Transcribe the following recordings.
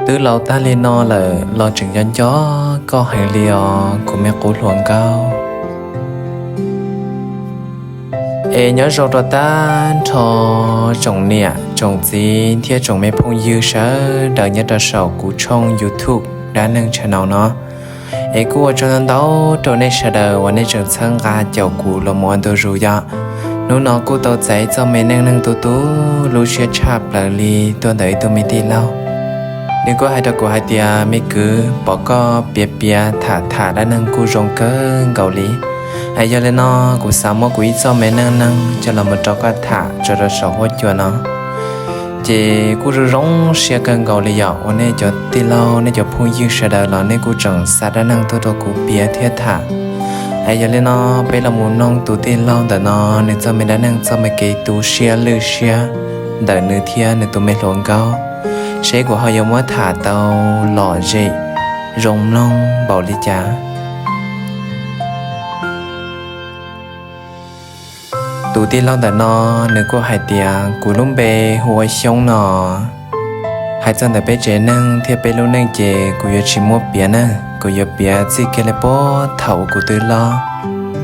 Twb laus tag li no lawm los tseem nco nco koj heev li os kuv me qub hluas nkauj. Es nyob zoo rau tag nrho tsoom niam tsoom txiv thiab tsoom me phooj ywg sawv daws nyob rau saum kuv tshooj YouTube Dab Neeg Channel no. Es kuj ua tsaug ntau ntau rau nej sawv daws uas nej tseem txhawb nqa caum kuv los mus ua ntu zus yom. Hnub no kuj tau txais txoj me neej neeg tu tu lub siab tshaj plaws li tuaj ntawm ib tug me tij laug. Nws kuj hais rau kuv hais tias, me kwv, pom koj piav piav tham tham dab neeg kuj zoo kawg nkaus li. Es yog li no, kuv xav muab kuv ib txoj me neej neeg coj los mus rau koj tham tso rau saum huab cua no. Ces kuj zoo zoo siab kawg nkaus li yom, uas nej cov tij laug nej cov phooj ywg sawv daws los nej kuj tseem xa dab neeg tuaj rau kuv piav thiab tham. Es yog li no, peb los mus mloog tus tij laug ntawm no nws txoj me dab neeg txoj me kev tu siab lwj siab ntawm nws thiab nws tus me hluas nkauj, seb kuv ho yuav muab tham tau lom zem zoo mloog npaum li cas. Tus tij laug ntawm no nws kuj hais tias, kuv lub npe hu ua Xyoob no. Hais txog ntawm peb tsev neeg thiab peb lub neej ces kuv yuav tsis muab piav na, kuv yuav piav txij kiag li puag thaum uas kuv twb loj,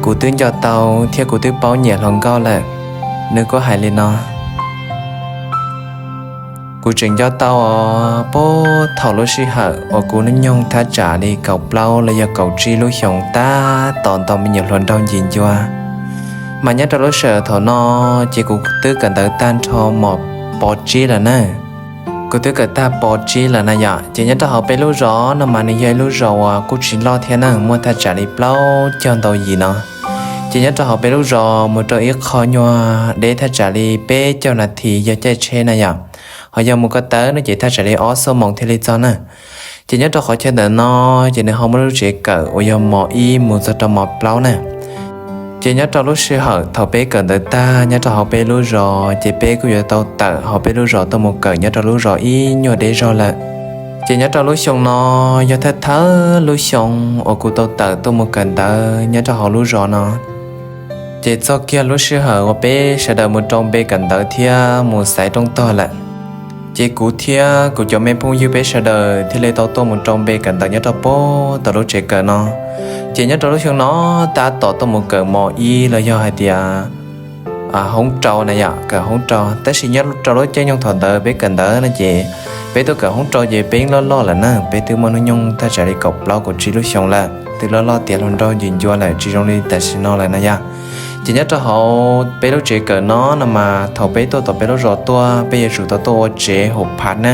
kuv twb nco tau thiab kuv twb paub nyiam hluas nkauj lawm. Nws kuj hais li no, kuv tseem nco tau os, puag thaum lub sij hawm uas kuv hnub nyoog thaj tsam li kaum plaub los yog kaum tsib lub xyoos tab tom ntaus me nyuam hluas nraug ncim ncua, mas nyob rau lub sij hawm thaum no ces kuv twb kawm ntawv tag nrho mos pov tsib lawm na. Kuv twb kawm tag pov tsib lawm na yom, ces nyob rau hauv peb lub zos no mas nws yog ib lub zos uas kuj tsis loj thiab na, muaj thaj tsam li plaub caug ntau yim no. Ces nyob rau hauv peb lub zos mus rau ib qho nyuag deb thaj tsam li peb caug nas this yog caij tsheb na yom, ho yog mus ko taw no ces thaj tsam li ob xuab moos thiaj li txog na. Ces nyob rau qhov chaw ntawm no ces nws ho muaj lub tsev kawm uas yog mos ib mus txog rau mos plaub na. Ces nyob rau lub sij hawm thaum peb kawm ntawv tag nyob rau hauv peb lub zos ces peb kuj yuav tau tawm hauv peb lub zos tuaj mus kawm nyob rau lub zos ib nyuag deb zog lawm. Ces nyob rau lub xyoo no yog thawj thawj lub xyoo uas kuv tau tawm tuaj mus kawm ntawv nyob rau hauv lub zos no. Ces txog kiag lub sij hawm uas peb sawv daws mus rau npe kawm ntawv thiab mus xaiv rooj tog lawm, ces kuv thiab kuv cov me phooj ywg peb sawv daws thiaj li tau tuaj mus rau npe kawm ntawv nyob rau puag tom lub tsev kawm no. Ces nyob rau lub xyoo no tab tom tuaj mus kawm mos ib los yog hais tias hoob rau na yom, kawm hoob rau. Tab sis nyob rau lub caij nyoog thaum ntawd peb kawm ntawv no ces peb tuaj kawm hoob rau ces peb yeej loj loj lawm na, peb twb muaj hnub nyoog thaj tsam li kaum plaub kaum tsib lub xyoos lawm, twb loj loj tiav hluas nraug ncim ncua lawm, tsis zoo li tam sim no lawm na yom. Ces nyob rau hauv peb lub tsev kawm no no mas thaum peb tuaj tom peb lub zos tuaj peb yuav tsum tau tuaj ua tsev hauv phav na.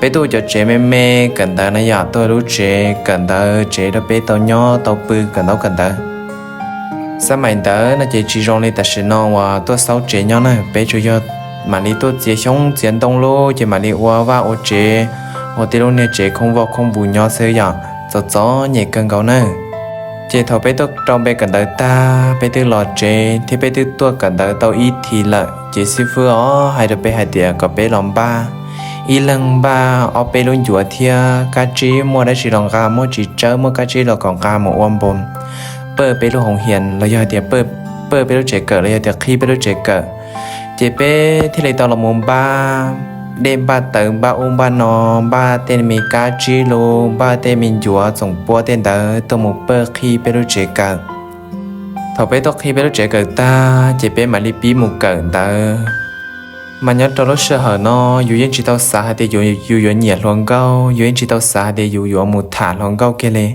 Peb tuaj ua cov tsev me me kawm ntawv na yom, tuaj ua lub tsev kawm ntawv tsev rau peb tau nyob tau pw kawm ntaub kawm ntawv. Xab maim ntawd no ces tsis zoo li tam sim no uas tuaj xauj tsev nyob na, peb tsuas yog mam li tuaj txiav xyoob txiav ntoo lub ces mam li ua vaj ua tsev, ua tej lub niag tsev khoob voj khoob vus nyob xwb yom, txom txom nyem kawg nkaus na. Ces thaum peb tuaj rau npe kawm ntawv tag peb twb los tsev thiab peb twb tuaj kawm ntawv tau ib thiv lawm ces xib fwb os hais rau peb hais tias kom peb los npaj ib leeg npaj ob peb lub ncuav thiab kab tsib, muaj dab tsi los nqa, muaj txiv tsawb muaj kab tsib los kom nqa mus ua npoo pawj peb lub hoos hias los yog hais tias pawj peb lub tsev kawm los yog tias qhib peb lub tsev kawm. Ces peb thiaj li tau los mus npaj dej npaj taws npaj ub npaj no, npaj tej me kab tsib lus npaj tej me ncuav txoom puab tej ntawd tuaj mus pawj qhib peb lub tsev kawm. Thaum peb tuaj qhib peb lub tsev kawm tag ces peb mam li pib mus kawm ntawv. Mas nyob rau lub sij hawm no yus yeej tsis tau xav hais tias yus yuav nyiam hluas nkauj, yus yeej tsis tau xav hais tias yus yuav mus tham hluas nkauj kiag li.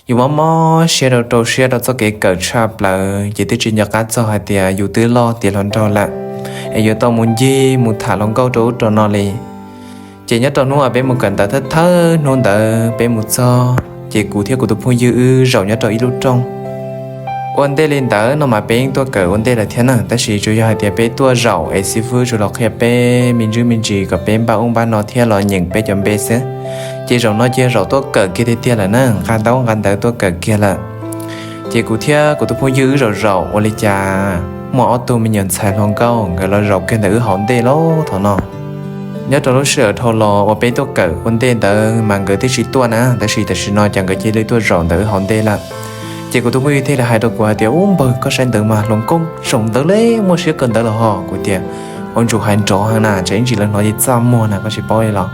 Yus mob mob siab rau rau siab rau txoj kev kawm tshaj plaws ces twb tsis nco qab txog hais tias yus twb loj tiav hluas nraug lawm es yuav tau mus ncig mus tham hluas nkauj rau ub rau no li. Ces nyob rau hnub uas peb mus kawm ntawv thawj thawj hnub ntawd peb mus txog ces kuv thiab kuv tus phooj ywg wb zaum nyob rau ib lub rooj. Ua ntej li ntawd no mas peb yeej tuaj kawm ua ntej lawm thiab na, tab sis tsuas yog hais tias peb tuaj zaum es xib fwb tsuas los qhia peb me ntsis me ntsis kom peb npaj ub npaj no thiab los nyeem peb cov npe xwb. Ces zaum no ces zaum tuaj kawm kiag tiag tiag lawm na, nqa ntaub nqa ntawv tuaj kawm kiag lawm. Ces kuv thiab kuv tus phooj ywg wb zaum zaum ua li cas muaj ob tug me nyuam ntxhais hluas nkauj nkawd los zaum kiag ntawm wb hauv ntej lauj thaum no. Nyob rau lub sij hawm dhau los uas peb tuaj kawm ua ntej ntawd mas nkawd twb tsis tuaj na, tab sis tam sim no ces nkawd cia li tuaj zaum ntawm wb hauv ntej lawm. Ces kuv tus phooj ywg thiaj li hais rau kuv hais tias, ub npawg, koj saib ntawd mas hluas nkauj zaum ntawd li, muaj siab kawm ntawv los ho. Kuv tias, Ua ntsuj hais nrov heev na, tsam ib ntsis lawv hnov ces txaj muag na, koj tsis paub li los.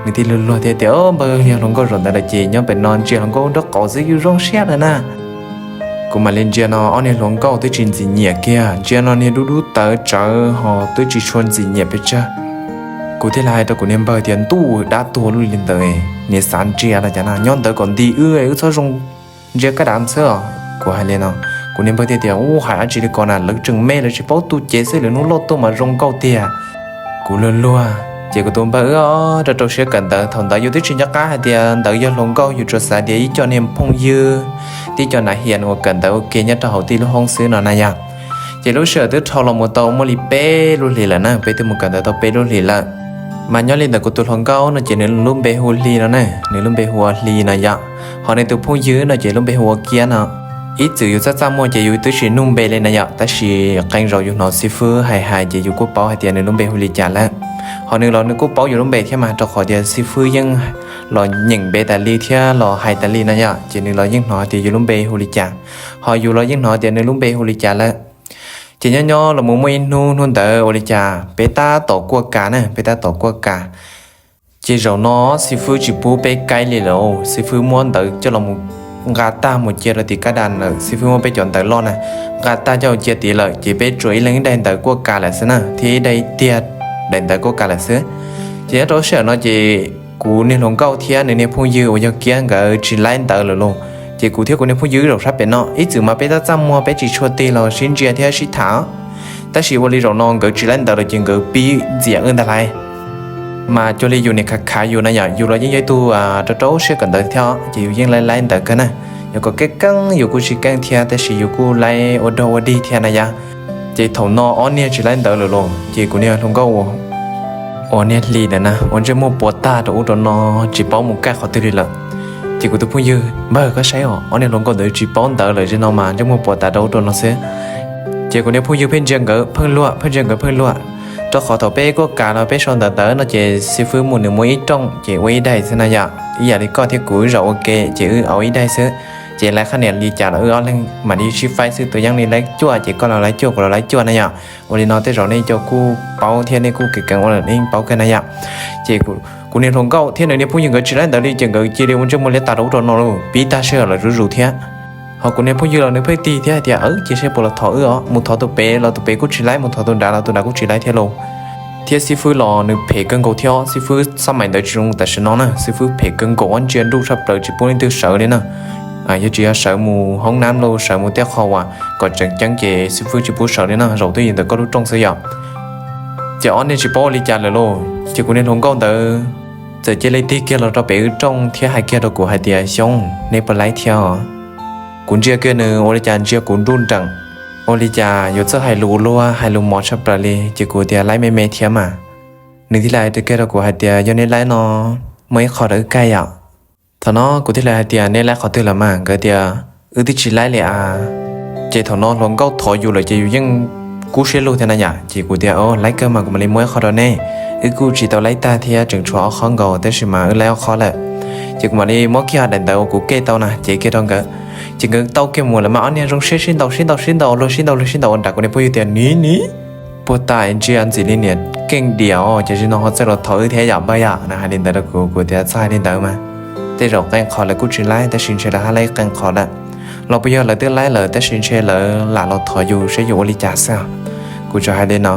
Nws thiaj luag luag thiab tias, Npawg, yog hluas nkauj zaum ntawd lawm ces nyob pem no ntsia hluas nkauj nraub qaum xwb, yus zoo siab lawm na. Kuv mam li ntsia no ob niag hluas nkauj twb tsis ntxim nyiam kiag, ntsia no niag dub dub tawv tsawv ho twb tsis tshua ntxim nyiam pes tsawg. Kuv thiaj li hais rau kuv niag npawg tias, Ntuj, dab tuag luj li ntawd, niag xav ntsia no cas na, nyob ntawd kom nti wb, wb txhob zoo ntsia kab dav xwb os. Kuv hais li no, kuv niag npawg thiaj tias, Ub, hais dab tsi li ko na, lawv tseem me lawv tsis paub tu cev xwb, lwm hnub loj tuaj mas zoo nkauj tiag. Kuv luag luag ces kuv tus npawg wb rau rau siab kawm ntawv. Thaum ntawd yus twb tsis nco qab hais tias ntawd yog hluas nkauj, yus tsuas xav tias ib co niag phooj ywg, tib co nav hias uas kawm ntawv ua ke nyob rau hauv tib lub hoob xwb no na yom. Ces lub sij hawm twb dhau los mus tau muaj li peb lub hlis lawm na, peb twb mus kawm ntawv tau peb lub hlis lawm. Mas nyob li ntawm kuv tus hluas nkauj no ces nws lub npe hu Hli no na, nws lub npe hu ua Hli no yom. Ho nws tus phooj ywg no ces lub npe hu ua Kiab no. Ib txwm yus txaj txaj muag ces yus twb tsis nug npe li na yom, tab sis qee zaus yus hnov xib fwb hais hais ces yus kuj paub hais tias nws lub npe hu li cas lawm. Ho nws los nws kuj paub yus lub npe thiab mas, rau qhov tias xib fwb yeej los nyeem npe tas li thiab los hais tas li na yom, ces nws los yeej hnov tias yus lub npe hu li cas, ho yus los yeej hnov tias nws lub npe hu li cas lawm. Ces nyob nyob los mus muaj ib hnub, hnub ntawd ua li cas peb tab tom kuaj kas na, peb tab tom kuaj kas. Ces zaum no xib fwb tsis pub peb kaib li lawm, xib fwb muab ntawv coj los mus nqa tag mus cia rau tim kab das lawm, xib fwb muab peb cov ntawv loj na nqa tag coj cia tid lawm, ces peb tsuas ib leeg ib daim ntawv kuaj kas lawm xwb na, thiab ib daim tiag daim ntawv kuaj kas lawm xwb. Ces nyob rau sij hawm no ces kuv niag hluas nkauj thiab nws niag phooj ywg uas yog Kiab nkawd tsis laib ntawv lawm lauj. Ces kuv thiab kuv niag phooj ywg zaum sab pem no, ib txwm mas peb tab txaj muag peb tsis tshua tig los sib ntsia thiab sib tham, tab sis ua li zaum no nkawd tsis laib ntawv lawm ces nkawd pib ntxias wb ntag lauj. Mas cuag li yus niam khav khav yus na yom, yus los yeej yog ib tug rau rau siab kawm ntawv thiab, ces yus yeej laib laib ntawv kawg na. Yog kom keeb keeb yus kuj tsis keeb thiab, tab sis yus kuj laib ua dog ua dig thiab na yom. Ces thaum no ob niag tsis laib ntawv lawm lauj, ces kuv niag hluas nkauj uas niag Hli ntawd na ua ntsej muag puas tag rau ub rau no, tsis paub mus kaij qhov twg li lawm. Ces kuv tus phooj ywg, Npawg, koj saib os, ob niag hluas nkauj ntawd tsis paub ntawv lawm, zaum no mas ntsej muag puas tas rau ub rau no xwb. Ces kuv niag phooj ywg pheej ntsia nkawd pheej luag, pheej ntsia nkawd pheej luag, rau qhov thaum peb kuaj kas los peb sau ntawv ntawd no ces xib fwb mus nws muab ib rooj ces ua ib daim xwb na yom, ib yam li koj thiab kuv wb zaum ua ke ces wb ua ib daim xwb. Ces laib qhab nias li cas los wb ob leeg mam li sib faib xwb, tus yeej li laib cuaj ces koj los laib cuaj kuv los laib cuaj na yom. Ua li no tej zaum nej cov kuj paub thiab nej kuj kev keev ua lawm nej paub kawg na yom. Ces kuv niag hluas nkauj thiab nws niag phooj ywg nkawd tsis laib ntawv li ces nkawd cia li ua ntsej muag liab tas rau ub rau no lauj, pib tag sij hawm lawm zuj zus thiab. Ho kuv niag phooj ywg los nws pheej tig thiab hais tias, Cia seb puas los thov wb os, mus thov tus pem los tus pem kuj tsis laib, mus thov tus nrad los tus nrad kuj tsis laib thiab lauj. Thiab xib fwb los nws phem kawg nkaus thiab, xib fwb xab maim ntawd tsis zoo tam sim no na, xib fwb phem kawg nkaus, ntsia nruj tshaj plaws tsis pub leej twg sawv li na. Yog tsis yog sawv mus hoob nab lauj, sawv mus tej qho uas kom tseem ceeb ces xib fwb tsis pub sawv li na, zaum twb yim ntawm koj lub rooj xwb yom. Ces ob niag tsis paub ua li cas lawm lauj, ces kuv niag hluas nkauj ntawd txawm cia li tig kiag los rau pem wb rooj thiab hais kiag rau kuv hais tias, Xyoob, neb puas laib thiab os? Kuv ntsia kiag nws ua li cas ntsia kuv nruj nreem, ua li cas yuav txawj hais lus luag hais lus mos tshaj plaws li, ces kuv tias, Laib me me thiab mas. Nws thiaj li hais kiag rau kuv hais tias, Yog neb laib no muaj ib qho rau wb kaij yom. Thaum no kuv thiaj li hais tias, Neb laib qhov twg lawm mas? Nkawd tias, Wb twb tsis laib li as. Ces thaum no hluas nkauj thov yus lawm ces yus yeej kub siab lug thiab na yom, ces kuv tias, Laib kawg mas kuv mam li muab ib qho rau neb. Wb kuj tsis tau laib tag thiab, tseem tshuav ob qho nkaus tab sis mas wb laib ob qho lawm. Ces kuv mam li muab kiag daim ntawv uas kuv kej tau na cev kiag rau nkawd. Ces nkawd tau kiag mus lawm mas ob niag zoo siab sib ntaus sib ntaus sib ntaus, luag sib ntaus luag sib ntaus ua nram kuv niag phooj ywg tias, Niv niv, puag ta ntsia ntxim li niam keej diam os, ces zaum no ho txawj los thov wb thiab yom npawg yom. Nws hais li ntawd rau kuv, kuv tias, Txhob hais li ntawd mas, tej zaum qee qho lawv kuj tsis laib tab sis ntshe lawv haj laib qee qho lawm. Los puas yog lawv twb laib lawm tab sis ntshe lawv lam los thov yus saib yus ua li cas xwb. Kuv tsuas hais li no.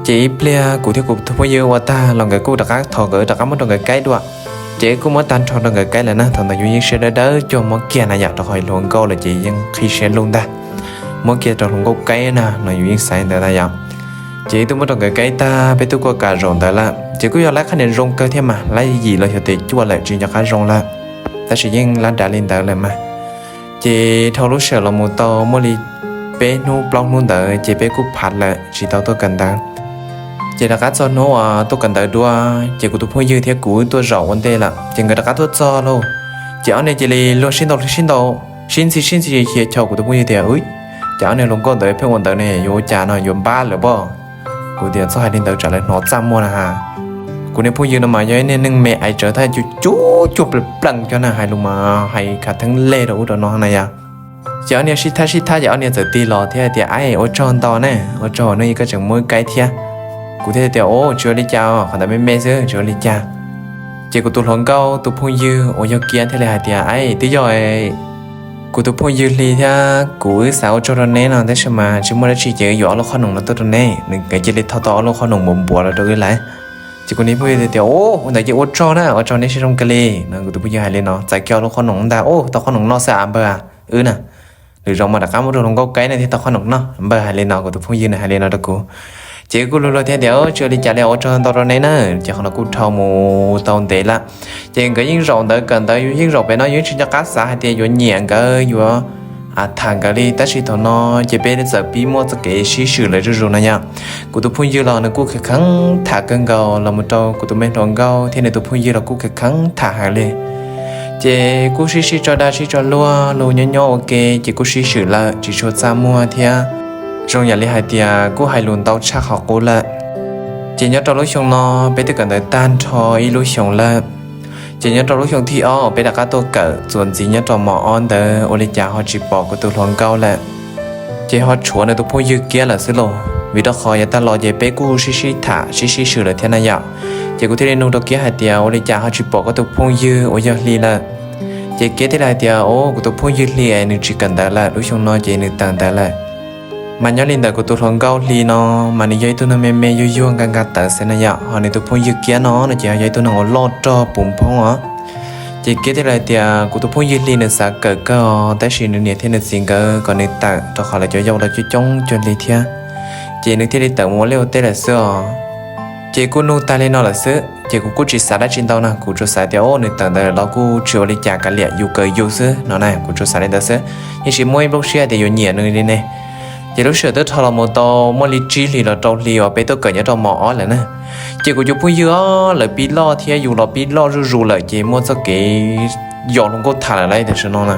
Ces ib pliag kuv thiab kuv tus phooj ywg ua tag los nkawd kuj rov qab thov nkawd rov qab muab rau nkawd kaib dua. Ces kuj muab tag nrho rau nkawd kaib lawm na, thaum ntawd yus yeej siab dawb dawb cuag mob kiag na yom, rau qhov hluas nkauj lawm ces yeej qhib siab lug ntag. Muab kiag rau hluas nkauj kaib na no yus yeej xav ntawd na yom. Ces twb muab rau nkawd kaib tag peb twb kuaj kam zaum ntawd lawm ces kuj yog laib qhab nias zoo kawg thiab mas, laib yim los xyov tes cuaj lawm tsis nco qab zoo lawm, tab sis yeej lab dav li ntawd lawm mas. Ces dhau lub sij hawm los mus tau muaj li peb hnub plaub hnub ntawd ces peb kuj phav lawm tsis tau tuaj kawm ntawv. Ces rov qab txog hnub uas tuaj kawm ntawv dua, ces kuv tus phooj ywg thiab kuv wb tuaj zaum ua ntej lawm ces nkawd rov qab tuaj txog lauj. Ces ob niag cia li luag sib ntaus sib ntaus, sib ntxhi sib ntxhi xyov kuv tus phooj ywg tias, Ub, cas ob niag hluas nkauj ntawd pheej ua ntawd ne, yuav ua cas no, yuav npab lawm pob? Kuv tias, Txhob hais li ntawd tsam lawv hnov txaj muag na ha. Kuv niag phooj ywg no mas yog ib niag neeg me aiv tsawv thiab, cus cus cuag plees plees cov na, hais lus mas hais khav theeb leg rau ub rau no na yom. Ces ob niag sib thab sib thab ces ob niag txawm tig los thiab tias, Aib, ua tsaug ntau ne, ua tsaug uas hnub ib koj tseem muab wb kaib thiab. Kuv thiaj tias, Au, tsis ua li cas, qhov ntawd me me xwb, tsis ua li cas. Ces kuv tus hluas nkauj tus phooj ywg uas yog Kiab thiaj li hais tias, Aib, twb yog kuv tus phooj ywg Hli thiab kuv wb xav ua tsaug rau neb no, tab sis mas tsis muaj dab tsi ces yuav ob lub qhob noom no tuaj rau neb. Nws cia li thau tau ob lub qhob noom npuav npuav los rau wb lawm. Ces kuv niag phooj ywg tias, Au, ua ntawd ces ua tsaug na, ua tsaug neb siab zoo kawg li no. Kuv tus phooj ywg hais li no, txais kiag ob lub qhob noom ntag, Au, tau qhob noom noj xwb av npawg a, wb na. Lwm zaus mas rov qab muab rau hluas nkauj kaib ne thiaj tau qhob noom noj, npawg hais li no, kuv tus phooj ywg nws hais li no rau kuv. Ces wb kuj luag luag thiab tias, Tsis ua li cas li, ua tsaug ntau rau neb na. Ces qhov no kuj dhau mus tau ntev lawm. Ces nkawd yeej zaum ntawd kawm ntawv, yeej zaum pem no, yeej tsis nco qab xav hais tias yuav nyiam nkawd, yuav tham nkawd li. Tab sis thaum no ces peb txawm pib muaj txoj kev sib swm lawm zuj zus no yom. Kuv tus phooj ywg los nws kuj kheev kheev tham kawg nkaus los mus rau kuv tus me hluas nkauj thiab nws tus phooj ywg los kuj kheev kheev tham heev li. Ces kuj sib sib tso dag sib tso luag los nyob nyob ua ke ces kuj sib swm lawm tsis tshua txaj muag thiab. Zoo yam li hais tias kuj hais lus ntau tshaj qhov qub lawm. Ces nyob rau lub xyoo no peb twb kawm ntawv tag nrho ib lub xyoos lawm. Ces nyob rau lub xyoo thib ob peb rov qab tuaj kawm txuas ntxiv nyob rau mos ob ntawd ua li cas ho tsis pom kuv tus hluas nkauj lawm. Ces ho tshuav nws tus phooj ywg Kiab lawm xwb los, vim rau qhov yav tag los ces peb kuj sib sib tham sib sib swm lawm thiab na yom. Ces kuv thiaj li nug rau Kiab hais tias, Ua li cas ho tsis pom koj tus phooj ywg uas yog Hli lawm? Ces Kiab thiaj li hais tias, Au, kuv tus phooj ywg Hli nws tsis kawm ntawv lawm, lub xyoo no ces nws tawm ntawv lawm. Mas nyob li ntawm kuv tus hluas nkauj Hli no, mas nws yog ib tug neeg me me yuag yuag nkag nkag tawv xwb na yom, ho nws tus phooj ywg Kiab no no ces ho yog ib tug neeg uas loj rog puv nphoob os. Ces Kiab thiaj li hais tias, Kuv tus phooj ywg Hli nws xav kawm kawg os, tab sis nws niam thiab nws txiv nkawd kom nws tawm rau qhov lawv cov yau los coob coob cuag Hli thiab. Ces nws thiaj li tawm mus ua liaj ua teb lawm xwb os. Ces kuj nug tag li no lawm xwb ces kuv kuj tsis xav dab tsi ntau na, kuv tsuas xav tias, Au, nws tawm ntawd los kuj tsis ua li cas, kav liam yus kawm yus xwb no na, kuv tsuas xav li ntawd xwb, yeej tsis muaj ib nplooj siab tias yuav nyiam nws li ne. Ces lub sij hawm twb dhau los mus tau muaj li tsib hlis los rau hli uas peb tuaj kawm nyob rau mos ob lawm na. Ces kuv cov phooj ywg os lawv pib loj thiab yus los pib loj zuj zus lawm ces muaj txoj kev yos hluas nkauj tham lawm lauj tam sim no na.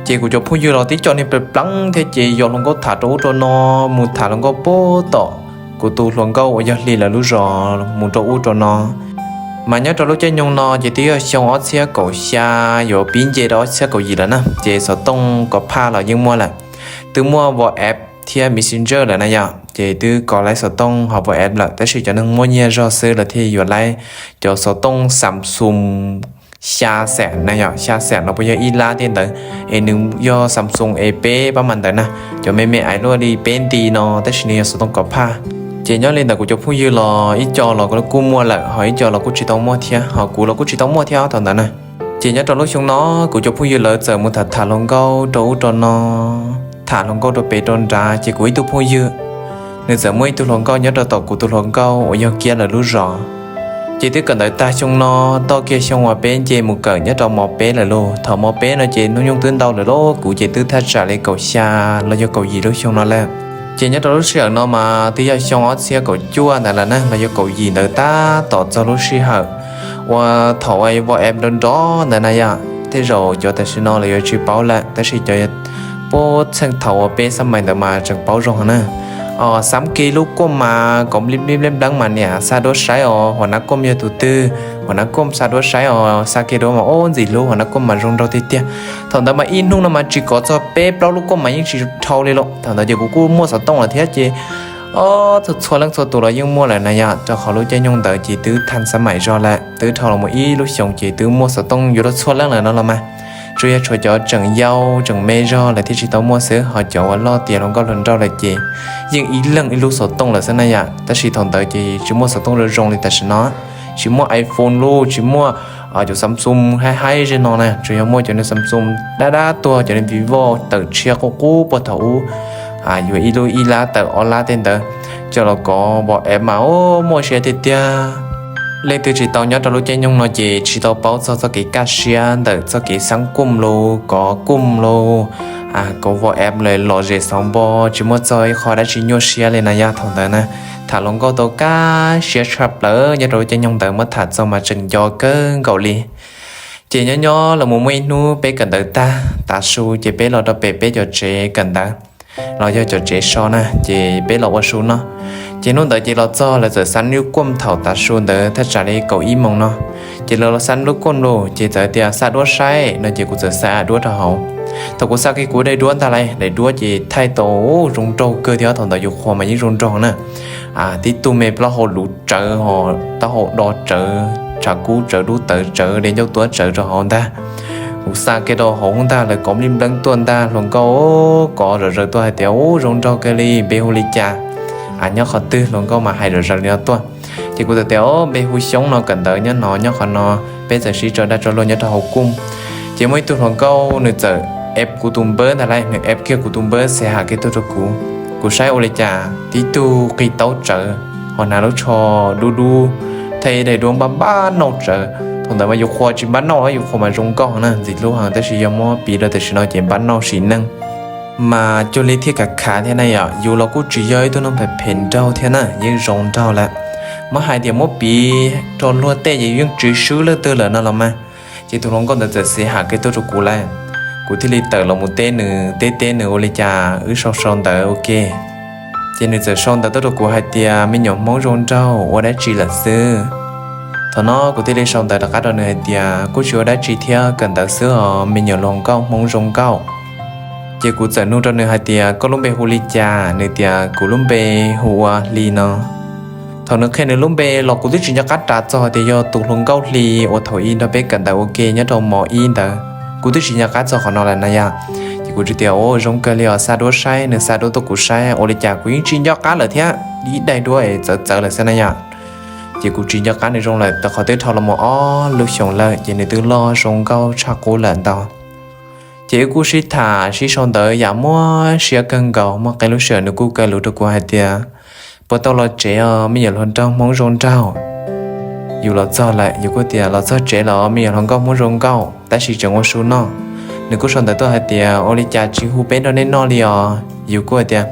Ces kuv cov phooj ywg los tib co niag plas pleev thiab ces yos hluas nkauj tham rau ub rau no, mus tham hluas nkauj puag tom kuv tus hluas nkauj uas yog Hli lawv lub zos mus rau ub rau no. Mas nyob rau lub caij nyoog no ces twb yog xyoo ob txhiab kaum xya yuav pib nce rau ob txhiab kaum yim lawm na, ces xov tooj kov phaj los yeej muaj lawm. Twb muaj WhatsApp thiab Messenger lawm na yom, ces twb kov laib xov tooj ho WhatsApp lawm, tab sis cov neeg muaj nyiaj zog xwb lawv thiaj yuav laib cov xov tooj Samsung xya xees na yom, xya xees los puas yog ib lab tej ntawd, es nws yog Samsung es peb pab mas ntawd na, cov me me aiv luaj li peb nti no, tab sis nws yog xov tooj kov phaj. Ces nyob li ntawm kuv cov phooj ywg los ib co los kuj muaj lawm, ho ib co los kuj tsis tau muaj thiab, ho kuv los kuj tsis tau muaj thiab thaum ntawd na. Ces nyob rau lub xyoo no kuv cov phooj ywg lawv txawm mus tham tham hluas nkauj rau ub rau no, tham hluas nkauj rau pem rau nrad, ces kuv ib tug phooj ywg nws txawm muaj ib tug hluas nkauj nyob rau tom kuv tus hluas nkauj uas yog Kiab lawv lub zos. Ces twb kawm ntawv tag xyoo no, toj kiag xyoo uas peb nce mus kawm nyob rau mos peb lawm lauj. Thaum mos peb no ces hnub nyoog twb ntau lawm lauj, kuv ces twb thaj tsam li kaum xya los yog kaum yim lub xyoo no lawm. Ces nyob rau lub sij hawm no mas twb yog xyoo ob txhiab kaum cuaj ntawd lawm na, los yog kaum yim ntawd tab tom txog lub sij hawm uas thaum uas WhatsApp nrov nrov ntawd na yom. Tej zaum cov tam sim no los yuav tsis paub lawm, tab sis cov puag txheej thaum uas peb xab mais ntawd mas tseem paub zoo na. Xab kiag lub kuaj mas kom nplib nplib npleb npleeb mas niam xa duab saib os huam nab kuaj yog tus twg, huam nab kuaj xa duab saib os, xa kiag duab mas ub ntxim hlub, huam nab kuaj mas zoo nraug tiag tiag. Thaum ntawd mas ib hnub no mas tsis kov txog peb plaub lub kuaj mas yeej tsis dhau li lauj. Thaum ntawd ces kuv kuj muaj xov tooj lawm thiab ces txhua txhua leej txhua tus los yeej muaj lawm na yom, rau qhov lub caij nyoog ntawd ces twb thaj xab mais zog lawm, twb dhau los mus ib lub xyoos ces twb muaj xov tooj yuav luag txhua leej lawm no los mas. Tsuas yog tshuav cov tseem yau tseem me zog lawm thiaj tsis tau muaj xwb, ho cov uas loj tiav hluas nkauj hluas nraug lawm ces yeej ib leeg ib lub xov tooj lawm xwb na yom. Tab sis thaum ntawd ces tsis muaj xov tooj zoo zoo li tam sim no, tsis muaj iPhone lauj, tsis muaj cov Samsung haib haib zej no na, tsuas yog muaj cov niag Samsung dab dab tuag, cov niag Vivo tawm tshiab qub qub puag thaum ub, yuav ib lub ib lab tawm ob lab tej ntawd, coj los kov WhatsApp mas ub muaj siab tiag tiag. Leej twg tsis tau nyob rau lub caij nyoog no ces tsis tau paub txog txoj kev kaj siab ntawm txoj kev xab kuaj los kov kuaj los kov WhatsApp los lom zem xauv npo, tsis muaj txog ib qho dab tsi nyuaj siab li na yom. Thaum ntawd na tham hluas nkauj tau kaj siab tshaj plaws, nyob rau lub caij nyoog ntawd muab tham txog mas tseem nco kawg nkaus li. Ces nyob nyob los mus muaj ib hnub peb kawm ntawv tag tav su ces peb los rau pem peb cov tsev kawm ntawv los yog cov tsev so na, ces peb los ua su noj. Ces hnub ntawd ces los txog lawv txawm xa lub kuaj thaum tav su ntawd thaj tsam li kaum ib moos no. Ces lawv los xa lub kuaj los ces txawm tias xa duab saib no ces kuv txawm xa duab rau hauv. Thaum kuv xa kiag kuv daim duab ntag lauj, daim duab ces thaij tau zoo nraug kawg thiab, thaum ntawd yus qhuas mas yeej zoo nraug na. Tib tug me plaub hau luv tsawv ho taub hau do tsawv, tshav kub tsawv, dub tawv tsawv, dej ncauj tuab tsawv rau hauv ntag. Kuv xa kiag rau hauv ntag lawv kov npleeb npleeb tuaj ntag, hluas nkauj kov zom zaws tuaj hais tias, Ub, zoo nraug kawg li, npe hu li cas? Nyob qhov twg? Hluas nkauj mas hais zom zaws li no tuaj. Ces kuv txawm tias, Npe hu Xyoob no, kawm ntawv nyob no, nyob qhov no, peb txawm sib tso dag tso luag nyob rau hauv kuj. Ces muaj ib tug hluas nkauj nws txawm eb kuv tus npawb ntag lauj, nws eb kiag kuv tus npawb xav ham kiag tuaj rau kuv. Kuv saib ua li cas tib tug qig taub tsawv ho hnav lub tsho dub dub, thaij daim duab npab npab nauj tsawv. Thaum ntawd mas yus qhuas tsis npab nauj, yus qhuas mas zoo nkauj heev na, ntxim hlub heev, tab sis yog muab piv rau tam sim no ces npab nauj sim neej mas cuag li thiaj khav khav thiab na yom. Yus los kuj tsis yog ib tug neeg phem phem nraug thiab na, yeej zoo nraug lawm. Muab hais tias muab piv rau luag tej ces yeej tsis swb leej twg lawm no los mas. Ces tus hluas nkauj ntawd txawm xav ham kiag tuaj rau kuv lawm, kuv thiaj li tawm los mus teb nws, teb teb nws ua li cas wb sau sau ntawv ua ke. Ces nws txawm sau ntawv tuaj rau kuv hais tias, Me nyuam Hmoob zoo nraug, ua dab tsi lawm xwb? Thaum no kuv thiaj li sau ntawv rov qab rau nws hais tias, Kuj tsis ua dab tsi thiab, kawm ntawv xwb os me nyuam hluas nkauj Hmoob zoo nkauj. Ces kuv txawm nug rau nws hais tias, Koj lub npe hu li cas? Nws tias, Kuv lub npe hu ua Hli no. Thaum nws qhia nws lub npe los kuv twb tsis nco qab ras txog tias yog tus hluas nkauj Hli uas thaum ub nrog peb kawm ntawv ua ke nyob rau mos ib ntawd, kuv twb tsis nco qab txog qhov no lawm na yom. Ces kuv tsis tias, Ua zoo kawg li os, xa duab saib. Nws xa duab tuaj kuv saib ua li cas kuv yeej tsis nco qab lawm thiab, ib daim duab es txawv txawv lawm xwb na yom. Ces kuv tsis nco qab nws zoo lawm, tau qhov twb dhau los mus ob lub xyoos lawm ces nws twb loj zoo nkauj tshaj qub lawm ntau. Ces wb kuj sib tham sib sau ntawv yam muab siab kawg nkaus, muaj qee lub sij hawm nws kuj kaw lus rau kuv hais tias, Puas tau los tsev os me nyuam hluas nraug Hmoob zoo nraug? Yus los txog lawm yus kuj tias, Los txog tsev los me nyuam hluas nkauj Hmoob zoo nkauj, tab sis tseem ua su noj. Nws kuj sau ntawv tuaj hais tias, Ua li cas tsis hu peb nrog nej noj li os? Yus kuj hais tias,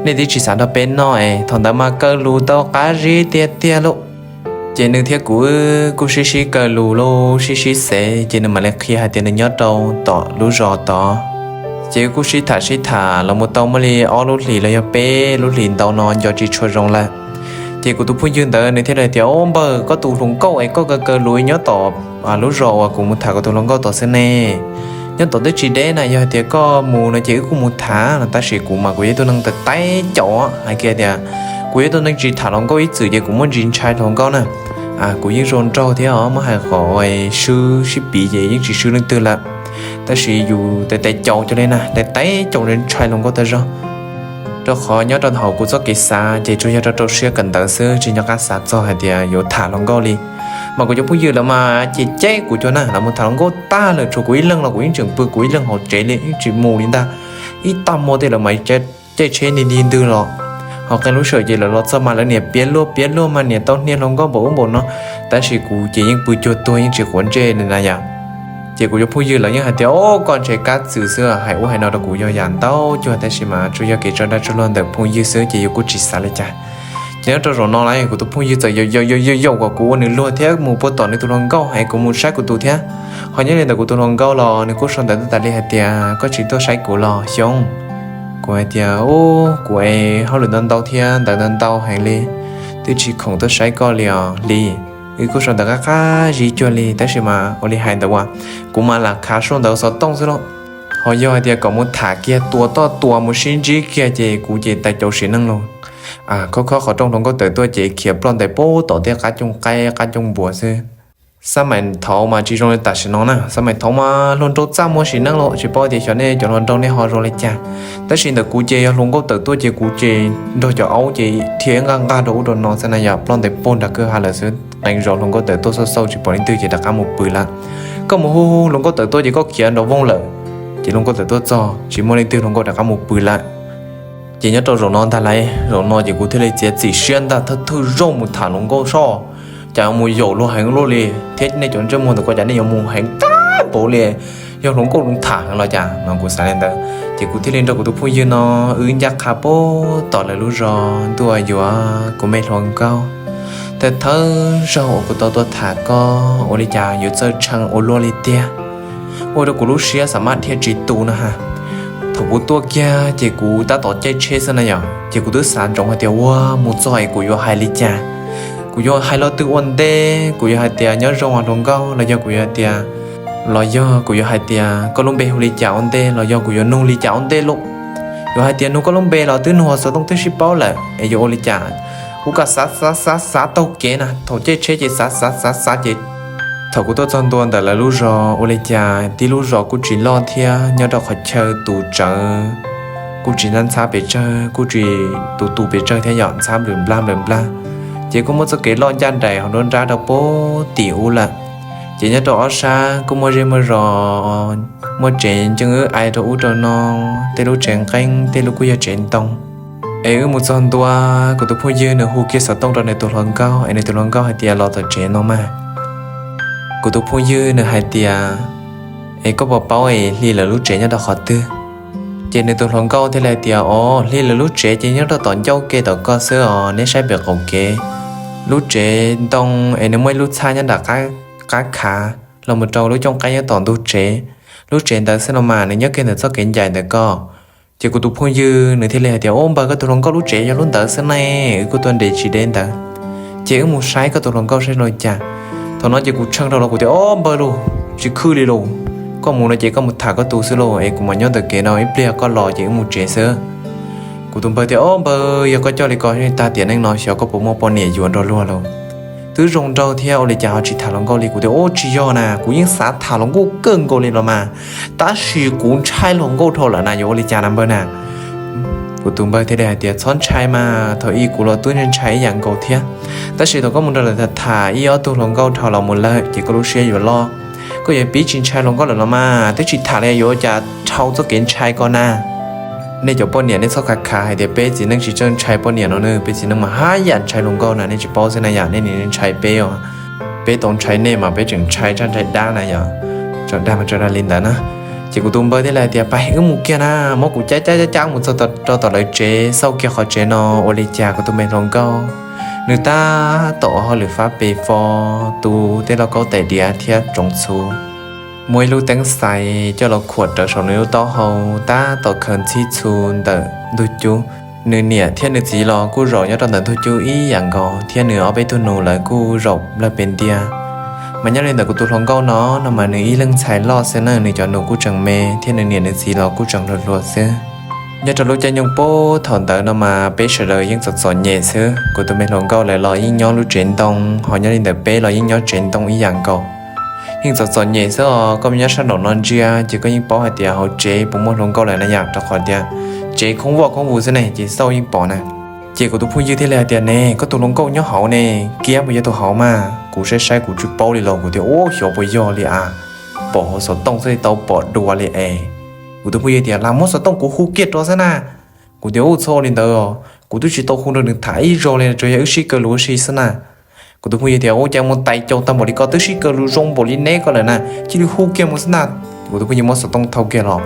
Nej twb tsis xav nrog peb noj es. Thaum ntawd mas kaw lus tau qab zib tiag tiag lauj. Ces nws thiab kuv wb kuj sib sib kaw lus lauj, sib sib xev, ces nws mam li qhia hais tias nws nyob rau tom lub zos tod. Ces wb kuj sib tham sib tham los mus tau muaj li ob lub hlis los yog peb lub hlis ntau no nco tsis tshua zoo lawm. Ces kuv tus phooj ywg ntawd nws thiaj li tias, Ub npawg, koj tus hluas nkauj es koj kaw kaw lus nyob tom lub zos uas kuv mus tham kuv tus hluas nkauj tom xwb ne. Nyob tom twb tsis deb na, yog hais tias koj mus no ces wb kuj mus tham no, tab sis kuv mas kuv yog ib tug neeg tais tais caum, hais kiag tias kuv yog ib tug neeg tsis tham hluas nkauj ib txwm ces kuv muaj ntsis ntshai hluas nkauj na. Kuv yeej zoo nraug thiab os, muab hais qhov swb sib piv ces yeej tsis swb leej twg lawm, tab sis yus tais tais caum cuag li na, tais tais caum ntshai hluas nkauj tag zog. Rau qhov nyob rau hauv kuv txoj kev xav ces tsuas yog rau rau siab kawm ntawv xwb, tsis nco qab xav txog hais tias yuav tham hluas nkauj li. Mas kuv cov phooj ywg lawv mas cem cem kuv cuag na, lawv mus tham hluas nkauj tag lawm tshuav kuv ib leeg los kuv yeej tseem pw kuv ib leeg hauv tsev li, yeej tsis mus li ntag. Ib tag hmo tej lawv mas caij tsheb nti nti ntwg los, ho qee lub sij hawm ces lawv los txog mas lawv niam piav luag piav luag mas niam tau hnia hluas nkauj npaum ub npaum no, tab sis kuv ces yeej pw cuag tuag yeej tsis quav ntsej li na yom. Ces kuv cov phooj ywg lawv yeej hais tias, Au, koj ntshe kab txwm xwb, hais ub hais no rau kuv yog yam ntau cuag, tab sis mas tsuas yog kev tso dag tso luag ntawm phooj ywg xwb ces yus kuj tsis xav li cas. Ces nyob rau zaum no lawm kuv tus phooj ywg txawm yaum yaum yaum yaum kom kuv ua nws luag thiab mus puag tom nws tus hluas nkauj es kuv mus saib kuv tus thiab. Ho nyob li ntawm kuv tus hluas nkauj los nws kuj sau ntawv tuaj tas li hais tias, Koj tsis tuaj saib kuv los Xyoob? Kuv hais tias, Ub, kuv es hauj lwm ntau ntau thiab ntawv ntau ntau heev li, twb tsis khoom tuaj saib koj li os Hli. Wb kuj sau ntawv qab qab zib cuag li, tab sis mas ua li hais ntawd as, kuv mas lam khav sau ntawv xov tooj xwb lauj. Ho yog hais tias kom mus tham kiag tua toj tua mus sib ntsib kiag ces kuv ces tais caum sim neej lauj. Khob khob qhov rooj hluas nkauj tawm tuaj ces khiav ploj ntais pub tom tej qab cooj qaib qab cooj npuas xwb. Xab maim thaud mas tsis zoo li tam sim no na, xab maim thaud mas hluas nraug txaj muag sim neej lauj, tsis paub tias xyov nej cov hluas nraug nej ho zoo li cas. Tab sis ntawm kuv ces yog hluas nkauj tawm tuaj ces kuv ces nrog cov aub ces dhia nqaj nqaj rau ub rau no xwb na yom, ploj ntais pub nram kwj ha lawm xwb, qee zaus hluas nkauj tawm tuaj xauj xauj tsis pom leej twg ces rov qab mus pw lawm. Koj mus hu hu hluas nkauj tawm tuaj ces koj khiav nrov voog lawm, ces hluas nkauj tawm tuaj txog tsis muaj leej twg hluas nkauj rov qab mus pw lawm. Ces nyob rau zaum no ntag lauj, zaum no ces kuv thiaj li txiav txim siab ntag, thawj thawj zaug mus tham hluas nkauj soj, cas mus yaum luag heev luaj li thiab, nej cov ntsej muag ntawm ko cas nej yuav mus heev tag npaum li, yog hluas nkauj tham heev los cas no kuv xav li ntawd. Ces kuv thiaj li nrog kuv tus phooj ywg no wb ncaj qha pub tom lawv lub zos ntuj yuav kuv me hluas nkauj. Thawj thawj zaug uas kuv tau tuaj tham koj ua li cas yuav txawj tshee ua luaj li tiag, ua rau kuv lub siab xav maj dhia tsis tu no ha. Thaum Kuv tuaj kiag ces kuv tab tom caij tsheb xwb na yom, ces kuv twb xav ntsoov hais tias ua mus txog es kuv yuav hais li cas. Kuv yuav hais lo twg ua ntej, kuv yuav hais tias nyob zoo os hluas nkauj los yog kuv yuav hais tias, los yog kuv yuav hais tias koj lub npe hu li cas ua ntej los yog kuv yuav nug li cas ua ntej lauj. Yuav hais tias nug koj lub npe los twb nug xov tooj twb sib paub lawm es yuav ua li cas. Kuv kam xav xav xav xav taug kev na, thaum caij tsheb ces xav xav xav xav ces thaum kuv tuaj txog ntua ntawm lawv lub zos ua li cas tib lub zos kuj tsis loj thiab nyob rau qhov chaw tus tsawv kuj tsis ntxhab pes tsawg, kuj tsis tus tus pes tsawg thiab yom, ntxhab nplawm nplaj nplawm nplaj. Ces kuj muaj txoj kev loj ncaj nraim hauv nruab nrab rau pem tim ub lawm. Ces nyob rau ob sab kuj muaj zej muaj zos, muaj tsev ntseej wb ai rau ub rau no, tej lub tsev nqeeb tej lub kuj yog tsev ntoo. Es wb mus txog ntua, kuv tus phooj ywg nws hu kiag xov tooj rau nws tus hluas nkauj es nws tus hluas nkauj hais tias los tom tsev no mas. Kuv tus phooj ywg nws hais tias, es koj puas paub es Hli lawv lub tsev nyob rau qhov twg? Ces nws tus hluas nkauj thiaj li hais tias, o, Hli lawv lub tsev ces nyob rau tom ncauj ke tom ko xwb os, neb saib pem qaum kev. Lub tsev ntoo es nws muaj ib lub txhab nyob nram qab khav los mus rau lub cooj qaib nyob tom ntug tsev. Lub tsev ntawd xwb no mas, nws nyob kiag ntawm txoj kev ncaim ntawm ko. Ces kuv tus phooj ywg nws thiaj li hais tias, o, npawg, koj tus hluas nkauj lub tsev yog lub ntawd xwb ne, wb kuj tuaj nres tsis deb ntawd. Ces wb mus saib koj tus hluas nkauj saib zoo li cas. Thaum no ces kuv tshee rau los kuv tias, o, npawg lauj, tsis khwb li lauj, koj mus no ces koj mus tham koj tus xwb lauj, es kuv mam nyob ntawm kev no ib pliag koj los ces wb mus tsev xwb. Kuv tus npawg tias, o, npawg, yog koj coj li ko tag tiam neej no xyov koj puas muaj poj niam yuav nrog luag lauj. Twb zoo nraug thiab ua li cas ho tsis tham hluas nkauj li? Kuv tias, o, tsis yog na, kuv yeej xav tham hluas nkauj kawg nkaus li los mas, tab sis kuv ntshai hluas nkauj dhau lawm na, yuav ua li cas na npawg na? Kuv tus npawg thiaj li hais tias, txhob ntshai mas, thaum ub kuv los twb ntshai ntshai ib yam nkaus thiab. Tab sis thaum koj mus nrog lawv tham tham ib ob tug hluas nkauj dhau los mus lawm ces koj lub siab yuav loj. Koj yuav pib tsis ntshai hluas nkauj lawm los mas, twb tsis tham li yuav ua cas dhau txoj kev ntshai ko na. Nej cov poj niam nej txhob khav khav hais tias peb txiv neej tsis txawj ntshai poj niam no na, peb txiv neej mas haj yam ntshai hluas nkauj na, nej tsis paub xwb na yom, nej nim ntshai peb os. Peb tau ntshai nej mas peb tseem ntshai tshaj ntshai dab na yom. Tso dag mas tso dag li ntawd na. Ces kuv tus npawg thiaj li hais tias, pab wb mus kiag na, muab kuv cab cab cab cab mus txog rau tom lawv tsev, xauj kiag qhov tsev no ua li cas kuv tus me hluas nkauj nws tab tom ua hauj lwm fab pes fo, tu tej lauj kaub tais diav thiab tsoov txhuv. Muaj ib lub teeb xais coj los khuam rawv saum nws lub taub hau, tab tom khaws ntxhib txhu ntawm ntug cub. Nws niam thiab nws txiv los kuj zaum nyob rau ntawm ntug cub ib yam nkaus, thiab nws ob peb tug nus lawv kuj zaum nplawg pes ntiag. Mas nyob li ntawm kuv tus hluas nkauj no no mas nws ib leeg ntxhais loj xwb na, nws cov nus kuj tseem me thiab nws niam nws txiv los kuj tseem hluas hluas xwb. Nyob rau lub caij nyoog puag thaum ntawd no mas peb sawv daws yeej txom txom nyem xwb. Kuv tus me hluas nkauj lawv los yeej nyob lub tsev ntoo, ho nyob li ntawm peb los yeej nyob tsev ntoo ib yam nkaus. Yeej txom txom nyem xwb os, koj nyob sab nraum no ntsia ces koj yeej paub hais tias hauv tsev puas muaj hluas nkauj lawm na yom, rau qhov tias tsev khoob voj khoob vus xwb ne, ces xauj yeej pom na. Ces kuv tus phooj ywg thiaj li hais tias, ne, koj tus hluas nkauj nyob hauv ne, Kiab puas yog tus hauv mas? Kuv saib saib kuv tsis paub li los kuv tias, ua, xyov puas yog li as, pom hauv xov tooj xwb tau pom dua li es. Kuv tus phooj ywg tias, lam muab xov tooj kuv hu kiag rau xwb na. Kuv tias, u, txhob li ntawd, kuv twb tsis tau hu nrog nws tham ib zaug li, tsuas yog wb sib kaw lus ua si xwb na. Kuv tus phooj ywg tias, ua cas mus tais caus tag npaum li ko, twb sib kaw lus zoo npaum li neb ko lawm na, cia li hu kiag mus xwb ntag. Kuv tus phooj ywg muab xov tooj thau kiag los,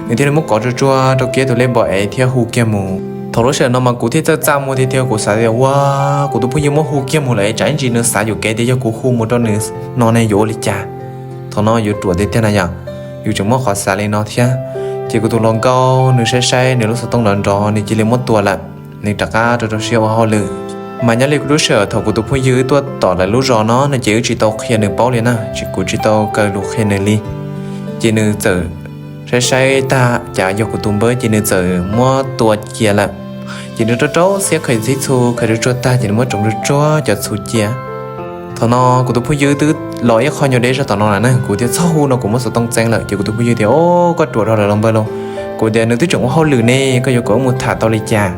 nws thiaj li muab kov tsuag tsuag rau Kiab tus lej npom ev thiab hu kiag mus. Thaum lub sij hawm no mas kuv thiaj txawj txaj muag tiag tiag, kuv xav tias, ua, kuv tus phooj ywg muab hu kiag mus lawm es tsam ib ntsis nws xav yuam kev tias yog kuv hu mus rau nws no ne yuav ua li cas. Thaum no yuav ruam tiag tiag na yom, yus tseem muaj qhov xav li no thiab. Ces kuv tus hluas nkauj nws saib saib nws lub xov tooj nrov nrov, nws cia li muab tua lawm, nws rov qab rau rau siab ua hauj lwm. Mas nyob li lub sij hawm thaum kuv tus phooj ywg wb tuaj tom lawv lub zos no no ces wb tsis tau qhia nws paub li na, kuv tsis tau kaw lus qhia nws li. Ces nws txawm saib saib tag cas yog kuv tus npawg ces nws txawm muab tua cia lawm. Ces nws rau rau siab khaws ntxhib txhu khaws tsuag tsuag tag ces nws muab tsoov tsuag tsuag cov txhu cia. Thaum no kuv tus phooj ywg twb los ib qho nyuag deb zog tom no lawm na, kuv tias txhob hu no kuv muab xov tooj txeeb lawm. Ces kuv tus phooj ywg tias, o, koj ruam dhau lawm los npawg lauj. Kuv tias, nws twb tseem ua hauj lwm ne, koj yuav kom wb mus tham tau li cas?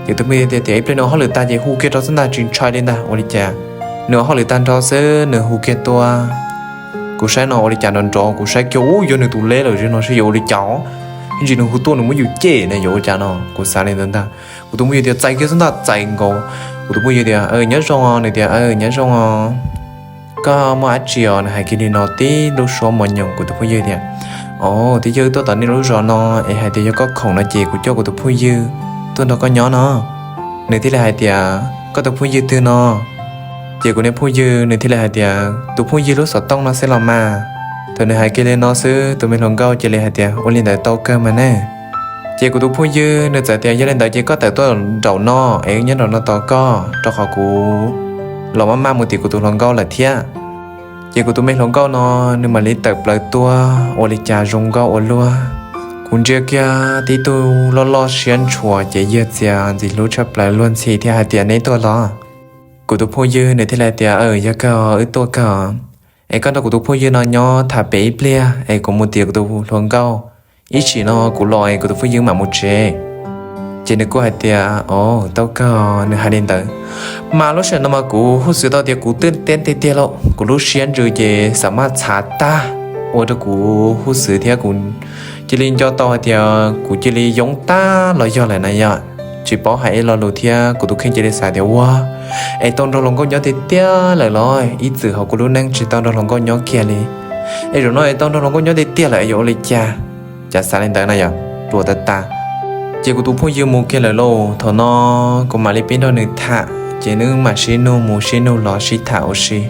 Ces tus phooj ywg tias, ib pliag nws ua hauj lwm tag ces hu kiag rau xwb ntag, tsis ntshai li ntag, ua li cas nws ua hauj lwm tag nrho xwb nws hu kiag tuaj. Kuv saib no ua li cas nrov nrov, kuv saib kiag, u, yog nws tus lej lawm, zaum no seb yuav ua li cas. Ib ntsis nws hu tuaj nws muab yus cem na, yuav ua cas no, kuv xav li ntawd ntag. Kuv tus phooj ywg tias, txais kiag xwb ntag, txais nkaus. Kuv tus phooj ywg tias, nyob zoo os, nws tias, nyob zoo os. Koj muaj dab tsi os? Nws hais kiag li no tib lub suab mos nyoos. Kuv tus phooj ywg tias, o, twb yog wb tuaj tom nej lub zos no es hais tias yog koj khoom no ces kuv coj kuv tus phooj ywg tuaj nrog koj nyob no. Nws thiaj li hais tias, koj tus phooj ywg twg no? Ces kuv niag phooj ywg nws thiaj li hais tias, tus phooj ywg lub xov tooj no xwb los mas. Thaum nws hais kiag li no xwb tus me hluas nkauj cia li hais tias, ua li ntawd tau kawg mas ne. Ces kuv tus phooj ywg nws txawm tias, Yog li ntawd ces koj tawm tuaj nraum no es wb nyob nraum no tos koj, rau qhov kuv los maj maj mus tim kuv tus hluas nkauj lawm thiab. Ces kuv tus me hluas nkauj no nws mam li tawm plaws tuaj ua li cas zoo nkauj ua luaj. Kuv ntsia kiag tib tug loj loj siab ntshua ces yog txias ntxim hlub tshaj plaws luag ntxhi thiab hais tias, Neb tuaj los? Kuv tus phooj ywg nws thiaj li tias, Yog kawg, wb tuaj kawg. Es koj nrog kuv tus phooj ywg no nyob tham pem ib pliag es kuv mus tim kuv tus hluas nkauj, ib tsam no kuv los es kuv tus phooj ywg mam mus tsev. Ces nws kuj hais tias, Ov, tau kawg. Nws hais li ntawd mas lub sij hawm no mas kuv huj xwv tau tias kuv twb tiag tiag lauj, kuv lub siab ntsws ces xam maj txhav tag, ua rau kuv huj xwv thiab kuv cia li nco tau hais tias kuv cia li yoov tag los yog lawm na yom. Tsis paub hais ib lo lus thiab kuv tus kheej cia li xav tias, Ua, es tau nrog hluas nkauj nyob tiag tiag lawm los? Ib txwm hauv kuv lub neej tsis tau nrog hluas nkauj nyob kiag li, es zaum no es tau nrog hluas nkauj nyob tiag tiag lawm es yuav ua li cas? Cas xav li ntawd na yom, ruam tas tas. Ces kuv tus phooj ywg mus kiag lawm lauj, thaum no kuv mam li pib nrog nws tham ces nws mam sib nug mus sib nug los sib tham ua si.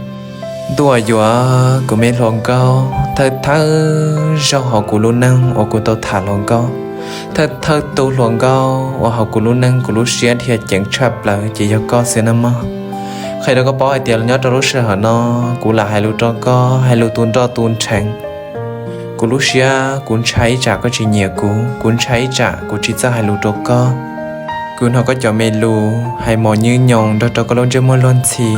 Ntuj yuav, kuv me hluas nkauj, thawj thawj zaug hauv kuv lub neej uas kuv tau tham hluas nkauj, thawj thawj tug hluas nkauj uas hauv kuv lub neej kuv lub siab dhia ceev tshaj plaws ces yog koj xwb na mog. Qhia rau koj paub hais tias nyob rau lub sij hawm no kuv lam hais lus rau koj, hais lus tu nroj tu nrheev. Kuv lub siab kuv ntshai ib tsam koj tsis nyiam kuv, kuv ntshai ib tsam kuv tsis txawj hais lus rau koj. Kuv hnov koj cov me lus hais mos nyws nyoos nrog rau koj lub ntsej muag luag ntxhi,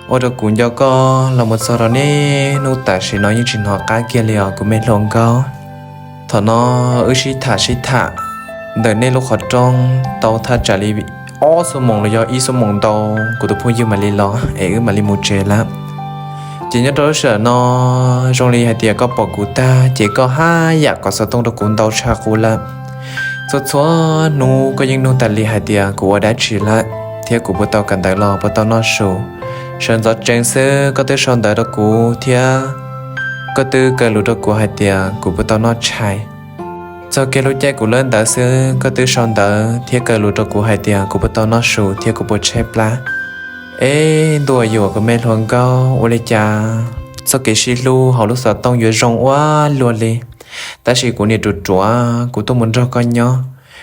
ua rau kuv nco koj los mus txog rau niaj hnub tam sim no yeej tsis hnov qab kiag li os kuv me hluas nkauj. Thaum no wb sib tham sib tham ntawm nej lub qhov rooj tau thaj tsam li ob xuab moos los yog ib xuab moos ntau, kuv tus phooj ywg mam li los es wb mam li mus tsev lawm. Ces nyob rau lub sij hawm no zoo li hais tias koj pom kuv tag ces koj haj yam kom xov tooj rau kuv ntau tshaj qub lawm. Txhua txhua hnub koj yeej nug tas li hais tias kuv ua dab tsi lawm thiab kuv puas tau kawm ntawv los puas tau noj su. Sawv ntxov tsees xwb koj twb sau ntawv rau kuv thiab koj twb kaw lus rau kuv hais tias kuv puas tau noj tshais. Txog kiag lub caij kuv lawb ntawv xwb koj twb sau ntawv thiab kaw lus rau kuv hais tias kuv puas tau noj su thiab kuv puas tshaib plab. Eb ntuj yuam, kuv me hluas nkauj, ua li cas txoj kev sib hlub hauv lub xov tooj yuav zoo ua luaj li. Tab sis kuv niam ruam ruam, kuv tuaj mus nrog koj nyob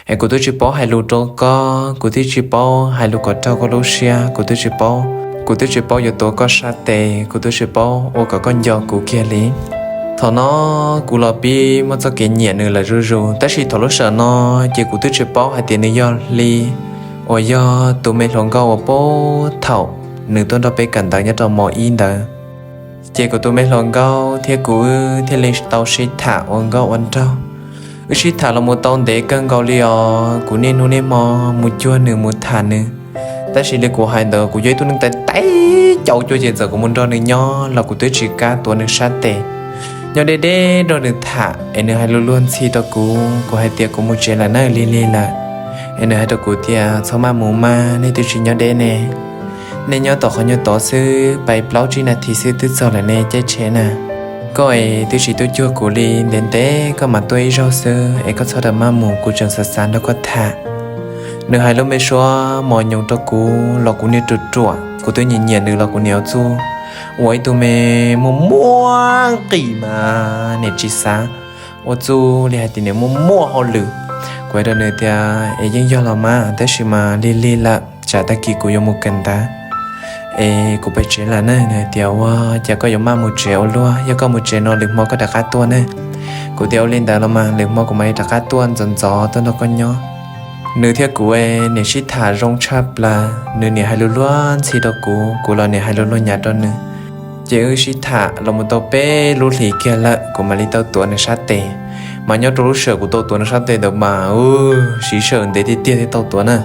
es kuv twb tsis paub hais lus rau koj, kuv twb tsis paub hais lus kom raug koj lub siab, kuv twb tsis paub, kuv twb tsis paub yuav tuav koj sab tes, kuv twb tsis paub ua kom koj nco kuv kiag li. Thaum no kuv los pib muaj txoj kev nyiam nws lawm zuj zus, tab sis thaum lub sij hawm no ces kuv twb tsis paub hais tias nws yog li uas yog tus me hluas nkauj uas puag thaum nws tuaj nrog peb kawm ntawv nyob rau mos ib ntawd. Ces kuv tus me hluas nkauj thiab kuv wb thiaj li tau sib tham ua nkauj ua nraug. Wb sib tham los mus tau ntev kawg nkaus li os, kuv niaj hnub niaj hmo mus cuag nws mus tham nws. Tab sis li kuv hais ntawd, kuv yog ib tug neeg tais tais cau cuag ces txawm kuv mus nrog nws nyob los kuv twb tsis kam tuav nws sab tes. Nyob deb deb nrog nws tham es nws hais lus luag ntxhi rau kuv, kuv hais tias kuv mus tsev lawm na, lig lig lawm. Es nws hais rau kuv tias txhob maj mus mas, nej twb tsis nyob deb ne, nej nyob tom qhov nyuag tod xwb, pais plaub tsib nas this xwb twb txog lawm ne, caij tsheb na. Koj es twb tsis tuaj cuag kuv li, ntev ntev koj mam tuaj ib zaug xwb es koj txhob rawm maj mus, kuv tseem xav xav nrog koj tham. Nws hais lub me suab mos nyoos rau kuv los kuv niag ruam ruam, kuv twb nyiam nyiam nws los kuv niam ua txuj ua ib tug me muaj muaj nqis mas niam tsis xav ua txuj li hais tias niam muaj muaj hauj lwm. Kuv hais rau nws tias es yeej yog los mas, tab sis mas lig lig lawm, tsam tag kis kuv yuav mus kawm ntawv es kuv pais tsev lawm na. Nws hais tias ua cas koj yuav maj mus tsev ua luaj, yog koj mus tsev no lwm hmo koj rov qab tuaj na. Kuv tias ua li ntawd los mas lwm hmo kuv mam li rov qab tuaj ntxov ntxov tuaj nrog koj nyob. Nws thiab kuv niam sib tham zoo tshaj plaws, nws niam hais lus luag ntxhi rau kuv, kuv los niam hais lus luag nyav rau nws. Ces wb sib tham los mus tau peb lub hlis kiag lawm kuv mam li tau tuav nws sab tes. Mas nyob rau lub sij hawm kuv tau tuav nws sab tes ntawd mas siv sij hawm ntev tiag tiag thiaj tau tuav na.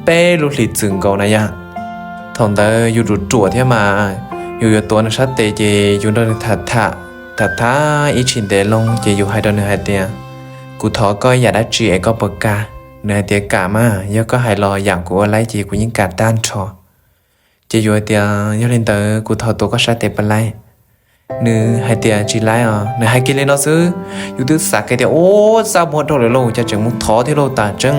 Peb lub hlis txwm nkaus na yom. Thaum ntawd yus ruam ruam thiab mas, yus yuav tuav nws sab tes ces yus nrog nws tham tham, tham tham ib tshim ntev loo ces yus hais rau nws hais tias kuv thov koj ib yam dab tsi es koj puas kam? Nws hais tias kam mas, yog koj hais los yam kuv ua laib ces kuv yeej kam tag nrho. Ces yus hais tias yog li ntawd kuv thov tuav koj sab tes puas laib? Nws hais tias tsis laib os. Nws hais kiag li no xwb, yus twb xav kiag tias ua txaj muag dhau lawm lauj, cas tseem mus thov thiab lauj, tam tseeb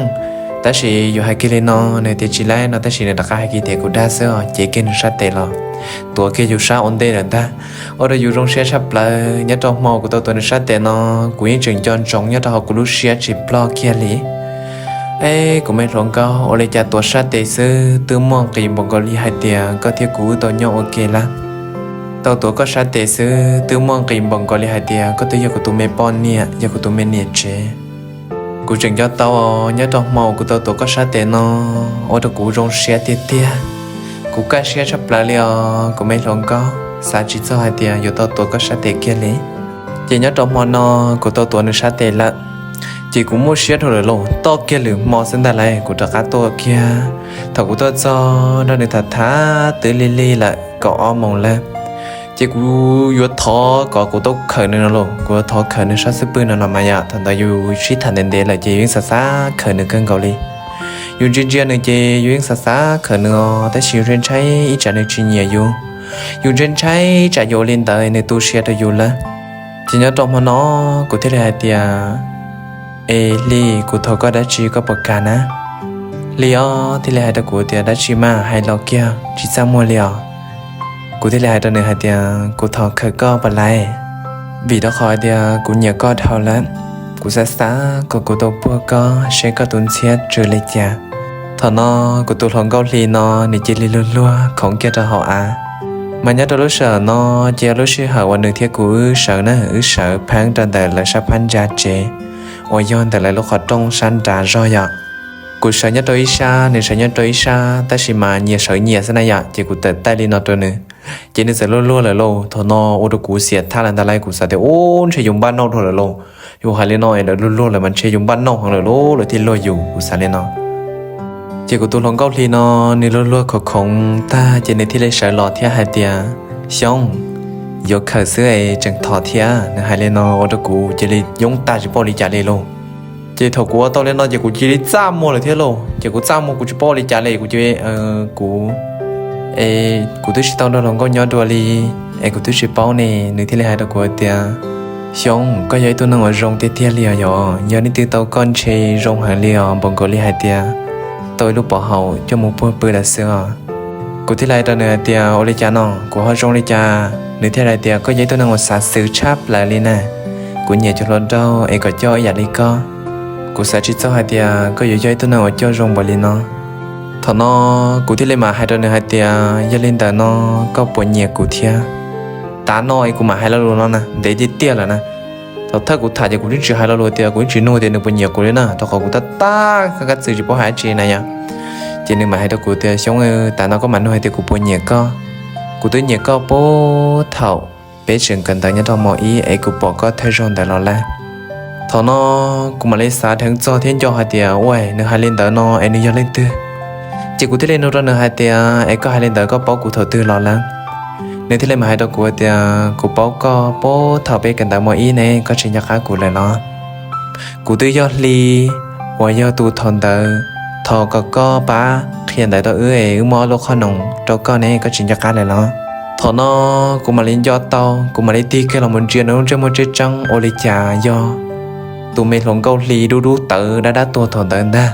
Tab sis yus hais kiag li no nws tias tsis laib no, tab sis nws rov qab hais kiag tias kuv dag xwb os, cev kiag nws sab tes los tuav kiag yus sab ua ntej lawm ntag. Ua rau yus zoo siab tshaj plaws. Nyob rau hmo kuv tau tuav nws sab tes no, kuv yeej tseem nco ntsoov nyob rau hauv kuv lub siab tsis ploj kiag li. Eb, kuv me hluas nkauj, ua li cas tuav sab tes xwb twb muaj nqis npaum nkaus li hais tias koj thiab kuv wb tau nyob ua ke lawm. Tau tuav koj sab tes xwb twb muaj nqis npaum nkaus li hais tias koj twb yog kuv tus me poj niam, yog kuv tus me niam tsev. Kuv tseem nco tau nyob rau hmo kuv tau tuav koj sab tes no, ua rau kuv zoo siab tiag tiag. Kuv kaj siab tshaj plaws li os kuv me hluas nkauj, xav tsis txog hais tias yuav tau tuav koj sab tes kiag li. Ces nyob rau hmo no kuv tau tuav nws sab tes lawm, ces kuv muaj siab dhau lawm lauj. Toj kiag lwm hmo xwb ntag lauj kuv rov qab tuaj kiag. Thaum kuv tuaj txog nrog nws tham tham twb lig lig lawm kaum ob moos lawm, ces kuv yuav thov kom kuv tau khawm nws no lauj. Kuv yuav thov khawm nws sab xub pwg no no mas yom, thaum ntawd yus sib tham ntev ntev lawm ces yus yeej xav xav khawm nws kawg nkaus li. Yus ntsia ntsia nws ces yus yeej xav xav khawm nws os, tab sis yus ntshai ntshai ib tsam nws tsis nyiam yus. Yus ntshai ntshai ib tsam yus ua li ntawd nws tu siab rau yus lawm. Ces nyob rau hmo no kuv thiaj li hais tias, Es Hli, kuv thov koj dab tsi koj puas kam na? Hli os thiaj li hais rau kuv tias, Dab tsi mas, hais los kiag, tsis txaj muag li os. Kuv thiaj li hais rau nws hais tias, Kuv thov khawm koj puas laib? Vim rau qhov hais tias kuv nyiam koj dhau lawm. Kuv xav xav kom kuv tau puag koj seb koj tus ntxhiab tsw li cas. Thaum no kuv tus hluas nkauj Hli no nws cia li luag luag khoov kiag rau hauv av. Mas nyob rau lub sij hawm no ces yog lub sij hawm uas nws thiab kuv wb sawv na, wb sawv pheeb rau ntawm lawv sab phab ntsa tsev uas yog ntawm lawv lub qhov rooj sab nrad zog yom. Kuv sawv nyob rau ib sab, nws sawv nyob rau ib sab, tab sis mas nyias sawv nyias xwb na yom, ces kuv tawm taij li no rau nws, ces nws txawm luag luag lawm lauj. Thaum no ua rau kuv xiam thab lawm ntag lauj, kuv xav tias, Ub, ntshe yus npaj nauj dhau lawm lauj. Yus hais li no es lawv luag luag lawm mas ntshe yus npaj nauj heev lawm lauj, lawv thiaj luag yus, kuv xav li no. Ces kuv tus hluas nkauj Hli no nws luag luag khoov khoov tag ces nws thiaj li sawv los thiab hais tias, Xyoob, yuav khawm xwb es tseem thov thiab. Nws hais li no ua rau kuv cia li yoob tag tsis paub ua li cas li lauj. Ces thaum kuv ua tau li no ces kuv cia li txaj muag lawm thiab lauj. Ces kuv txaj muag kuv tsis paub ua li cas li, kuv cia li, kuv, es kuv twb tsis tau nrog hluas nkauj nyob dua li, es kuv twb tsis paub ne. Nws thiaj li hais rau kuv tias, Xyoob, koj yog ib tug neeg uas zoo tiag tiag li os, yog, yog leej twg tau koj ntshe zoo heev li os, npaum nkaus li hais tias tau ib lub pov haum coj mus puag pw lawm xwb os. Kuv thiaj li hais rau nws hais tias, Ua li cas no, kuv ho zoo li cas? Nws thiaj li hais tias, Koj yog ib tug neeg uas xav xwv tshaj plaws li na. Kuv nyiam cov hluas nraug es kom coj ib yam li koj. Kuv xav tsis txog hais tias koj yuav yog ib tug neeg uas coj zoo npaum li no. Thaum no kuv thiaj li mam hais rau nws hais tias, Yog li ntawd no koj puas nyiam kuv thiab? Tav no es kuv mam hais lo lus no na, ntev tiag tiag lawm na. Thaum thawj kuv tham ces kuv twb tsis hais lo lus tias, kuv twb tsis nug tias nws puas nyiam kuv li na, rau qhov kuv tab tab kab txwm tsis paub hais dab tsi na yom. Ces nws mam hais rau kuv tias, Xyoob, tav no koj mam nug hais tias kuv puas nyiam koj. Kuv twb nyiam koj puag thaum peb tseem kawm ntawv nyob rau mos ib es kuv pom koj thawj zaug ntawd los lawm. Thaum no kuv mam li xav dheev txog thiab nco hais tias, Ua, nws hais li ntawd no es nws yog leej twg? Ces kuv thiaj li nug rau nws hais tias, Es koj hais li ntawd koj paub kuv thaum twg los lawm? Nws thiaj li mam hais rau kuv tias, Kuv paub koj puag thaum peb kawm ntawv mos ib ne, koj tsis nco qab kuv lawm los? Kuv twb yog Hli uas yog tus thaum ntawd thov kom koj pab qhia ntawv rau wb es wb muab ob lub qhov noom rau koj ne, koj tsis nco qab lawm los? Thaum no kuv mam li nco tau, kuv mam li tig kiag los mus ntsia nws lub ntsej muag tseeb tseeb, ua li cas yog tus me hluas nkauj Hli dub dub tawv dab dab tuag thaum ntawd ntag.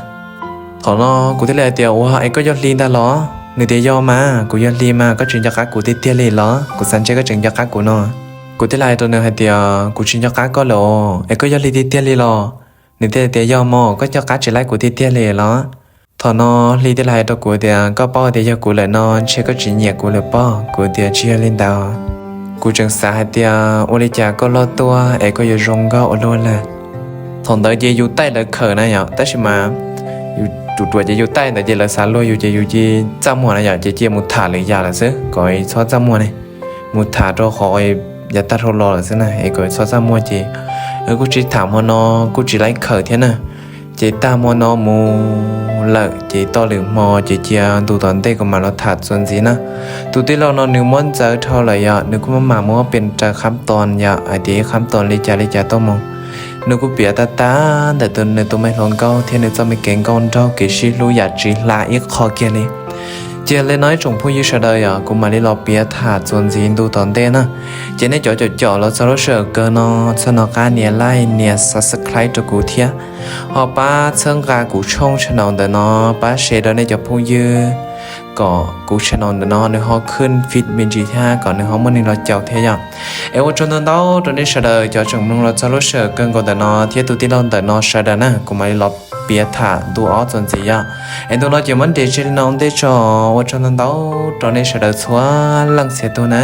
Thaum no kuv thiaj li hais tias, Ua, es koj yog Hli ntag los? Nws tias, Yog mas, kuv yog Hli mas, koj tsis nco qab kuv tiag tiag li los? Kuv xav ntshe koj tseem nco qab kuv no. Kuv thiaj li hais rau nws hais tias, Kuv tsis nco qab koj lawm os, es koj yog Hli tiag tiag li los? Nws thiaj tias, Yog mog, koj nco qab tsis laib kuv tiag tiag li los? Thaum no Hli thiaj li hais rau kuv tias, Koj paub tias yog kuv lawm no ntshe koj tsis nyiam kuv lawm pob? Kuv tias, Tsis yog li ntawd. Kuv tseem xav hais tias, Ua li cas koj loj tuaj es koj yuav zoo nkauj ua luaj lawm? Thaum ntawd ces yus taij lawv khawm na yom, tab sis mas yus ruam ruam ces yus taij ntawd ces lawv xav luag yus ces yus cia txaj muag na yom, ces cia mus tham lwm yam lawm xwb kom txhob txaj muag ne. Mus tham rau qhov yav tag dhau los lawm xwb na, es kom txhob txaj muag ces kuj tsis tham hmo no, kuj tsis laib khawm thiab na. Ces tag hmo no mus lawm ces toj lwm hmo ces cia ntu tom ntej kuv mam los tham txuas ntxiv na. Tus tij laug no nws muab ntxawv dhau lawm yom, nws kuj maj mam muab pes raws khab tos yom, hais tias ib khab tos li cas li cas tuaj mus. Nws kuj piav tag tag ntawm nws tus me hluas nkauj thiab nws txoj me kev nkauj nraug kev sib hlub yam tsis hla ib qho kiag li. Ces li no ib tsoom phooj ywg sawv daws yom, kuv mam li los piav tham txuas ntxiv ntu tom ntej na. Ces nej cov caum caum los txog lub sij hawm kawg no, txhob hnov qab nias like nias subscribe subscribe rau kuv thiab, ho pab txhawb nqa kuv channel ntawm no, pab share rau nej cov phooj ywg, kom kuv channel ntawm no nws ho khwb feed me ntsis thiab kom nws ho muaj neeg los caum thiab yom. Es ua tsaug ntau ntau rau nej sawv daws cov tseem mloog los txog lub sij hawm kawg nkaus ntawm no thiab tus tij laug ntawm no sawv daws na, kuv mam li los piav tham ntu ob txuas ntxiv yom. Es ntu no ces muab nres tso li no ua ntej tso, ua tsaug ntau ntau rau nej sawv daws txhua leej txhia tus na.